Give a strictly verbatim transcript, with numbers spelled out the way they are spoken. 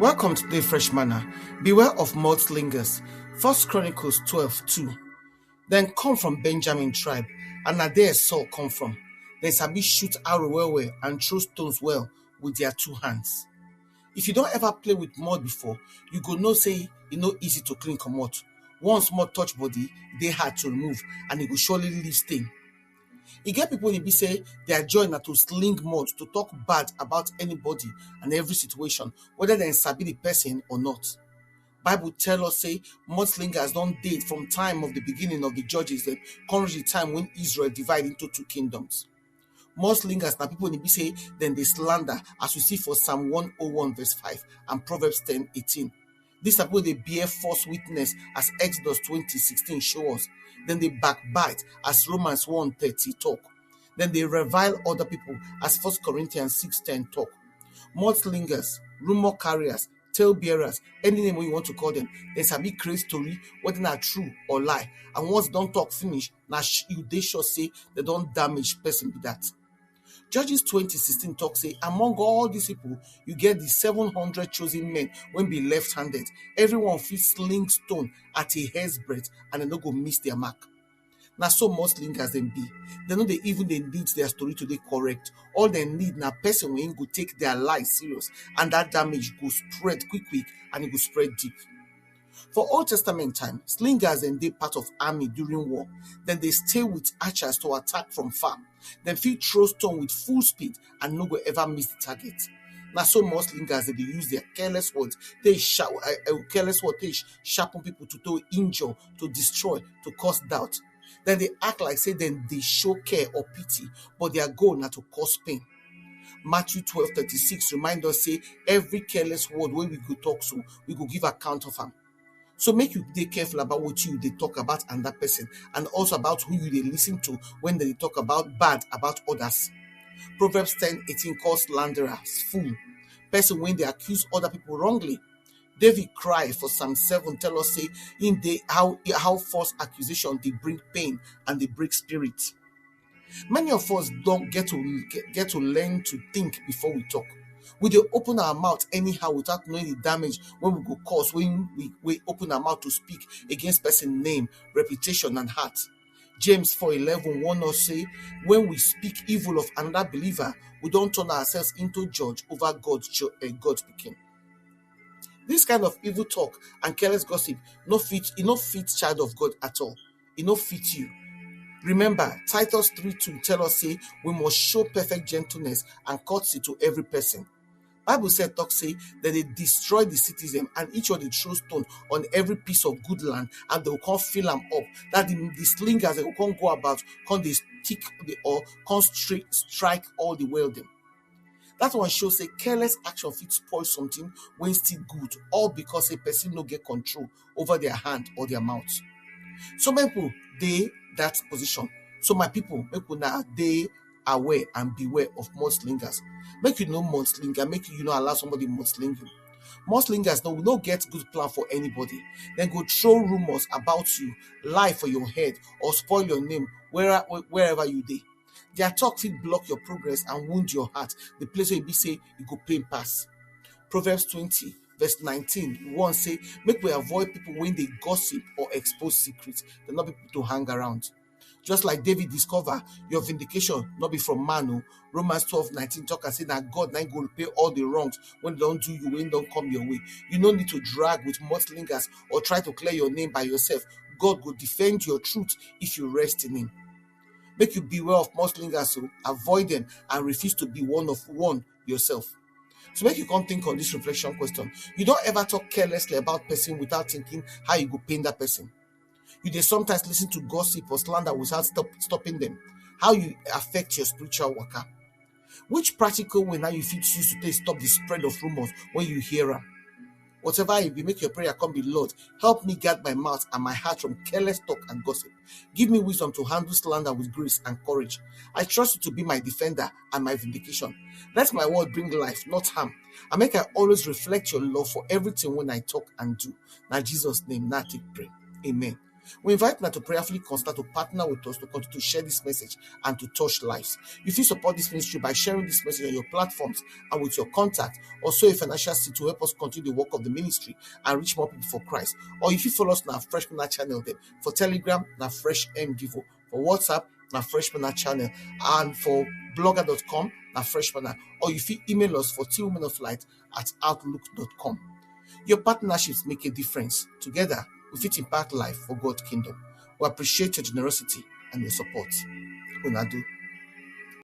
Welcome to the Fresh Manna. Beware of mudslingers. First Chronicles twelve two. Then come from Benjamin tribe, and na there Saul come from. Then sabi shoot arrow well well and throw stones well with their two hands. If you don't ever play with mud before, you go know say e no easy to clean comot. Once mud touch body, e dey hard to remove, and e go surely leave stain. E get people wey be say their joy na to sling mud, to talk bad about anybody and every situation, whether dem sabi the person or not. Bible tell us say mudslingers don dey from time of the beginning of the Judges dem, come reach the time when Israel divide into two kingdoms. Mudslingers na people wey be say dem dey slander, as we see for Psalm one oh one verse five and Proverbs ten eighteen. These na people dey bear false witness, as Exodus twenty sixteen show us. Dem dey backbite, as Romans one thirty talk. Dem dey revile other people, as First Corinthians six ten talk. Mudslingers, rumor carriers, tale bearers, any name wey you want to call them, dem sabi create story, whether na true or lie. And once dem don talk finish, na sh- you dey sure say dem don damage person be that. Judges twenty sixteen talk say, among all these people, you get the seven hundred chosen men wey be left-handed. Everyone fit sling stone at a hair's breadth, and dem no go miss their mark. Na so mudslingers dem be. Dem no dey even dey need their story to dey correct. All dem need na person wey go take their lie serious, and that damage go spread quick quick, and e go spread deep. For Old Testament time, slingers dem dey part of army during war. Dem dey stay with archers to attack from far. Dem fit throw stone with full speed and no go ever miss the target. Na so mudslingers dem dey use their careless words take sha- uh, uh, careless word take sh- sharpen people to, to injure, to destroy, to cause doubt. Dem dey act like say dem dey show care or pity, but their goal na to cause pain. Matthew twelve thirty-six remind us say every careless word wey we go talk so, we go give account of am. So make you dey careful about what you dey talk about another person, and also about who you dey listen to when they talk about bad about others. Proverbs ten eighteen calls slanderers fool, person when they accuse other people wrongly. David cry for Psalm seven tell us say in the how how false accusation dey bring pain and dey break spirit. Many of us don't get to get to learn to think before we talk. We dey open our mouth anyhow without knowing the damage when we go cause when we, we open our mouth to speak against person name, reputation, and heart. James four eleven warn us say when we speak evil of another believer, we don't turn ourselves into judge over God cho- uh, God speaking. This kind of evil talk and careless gossip no fit e no fit child of God at all. E no fit you. Remember, Titus three two tell us say we must show perfect gentleness and courtesy to every person. Bible said talk say that they destroy the citizen and each other throw stone on every piece of good land, and they will come fill them up. That the, the slingers they will come go about, come they stick the or come straight strike all the well them. That one shows a careless action fit spoil something when still good, all because a person no get control over their hand or their mouth. So many people they that position. So my people, make una dey aware and beware of mudslingers. Make you no mudslinger, make you no allow somebody mudsling you. Mudslingers no no get good plan for anybody. Then go throw rumors about you, lie for your head, or spoil your name where, wherever you dey. Their talk fit block your progress and wound your heart, the place where you be say you go pain pass. Proverbs twenty verse nineteen one say make we avoid people when they gossip or expose secrets. They're not people to hang around. Just like David discover, your vindication not be from man. Oh. Romans twelve nineteen talk and say that God now go repay all the wrongs when they don't do you, when don't come your way. You no need to drag with mudslingers or try to clear your name by yourself. God will defend your truth if you rest in him. Make you beware of mudslingers, so avoid them and refuse to be one of one yourself. So make you come think on this reflection question. You don't ever talk carelessly about person without thinking how you go pain that person. You dey sometimes listen to gossip or slander without stop, stopping them. How you affect your spiritual worker? Which practical way now you fit use to take stop the spread of rumors when you hear am? Whatever it be, make your prayer come be, Lord, help me guard my mouth and my heart from careless talk and gossip. Give me wisdom to handle slander with grace and courage. I trust you to be my defender and my vindication. Let my word bring life, not harm. And make I always reflect your love for everything when I talk and do. Now Jesus' name, now I take pray. Amen. We invite una to prayerfully consider to partner with us to continue to share this message and to touch lives. You fit support this ministry by sharing this message on your platforms and with your contact. Also, a financial seed to help us continue the work of the ministry and reach more people for Christ. Or if you follow us on our Fresh Manna channel, then for Telegram, na Fresh M Devo. For WhatsApp, na Fresh Manna channel. And for blogger dot com, na Fresh Manna. Or you fit email us for T Women of Light at outlook dot com. Your partnerships make a difference. Together, we fit impact life for God kingdom. We appreciate your generosity and your support. Una do.